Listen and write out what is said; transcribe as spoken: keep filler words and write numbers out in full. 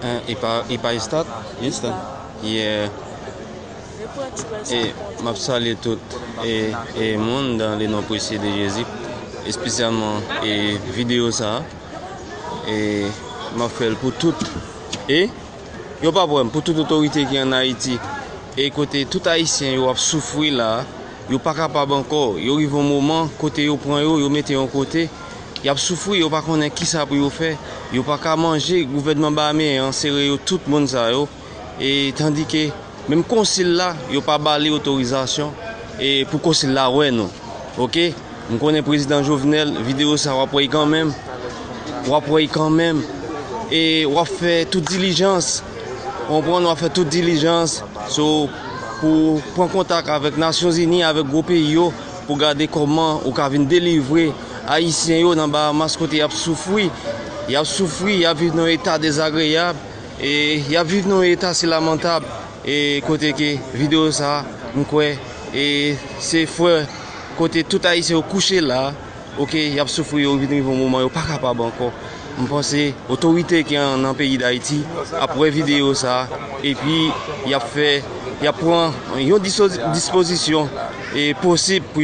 Hein, e pa, e pa estat, estat. Yeah. E m ap salye tout e, e moun dans le nom précieux de Jésus, espesyalman e videyo sa a. E m ap fè l pou tout. E yo pa pran m pou tout otorite ki ann Ayiti. E kote tout Ayisyen yo ap soufri la, yo pa kapab ankò. Yo rive yon moman kote yo pran yo, yo mete yon kote. Y ap soufri, yo pa konnen kisa pou yo fè. Yo pa ka manje, gouvènman bahameyen an sere yo, tout moun sa yo. E tandike menm konsil la, yo pa ba li otorizasyon e pou konsil la wè nou. Oke? M konnen prezidan Jovenel, videyo sa w ap wè l kanmenm. W ap wè l kanmenm. E w ap fè tout dilijans. Konprann, w ap fè tout dilijans. So, pou pran kontak avèk Nasyonzini, avèk gwo peyi yo, pou gade kòman ou ka vin delivre Ayisyen yo nan Bahamas kote y ap soufri. Y ap soufri, y ap viv nan yon eta dezagreyab. E y ap viv nan yon eta si lamantab. E kote ke videyo sa, m kwè, e se frè kote tout Ayisyen yo kouche la, oke, y ap soufri, yo vin rive yon moman yo pa kapab ankò. M panse otorite ki an, nan peyi Dayiti ap wè videyo sa, epi y ap fè, y ap pran yon diso-, dispozisyon e posib pou yo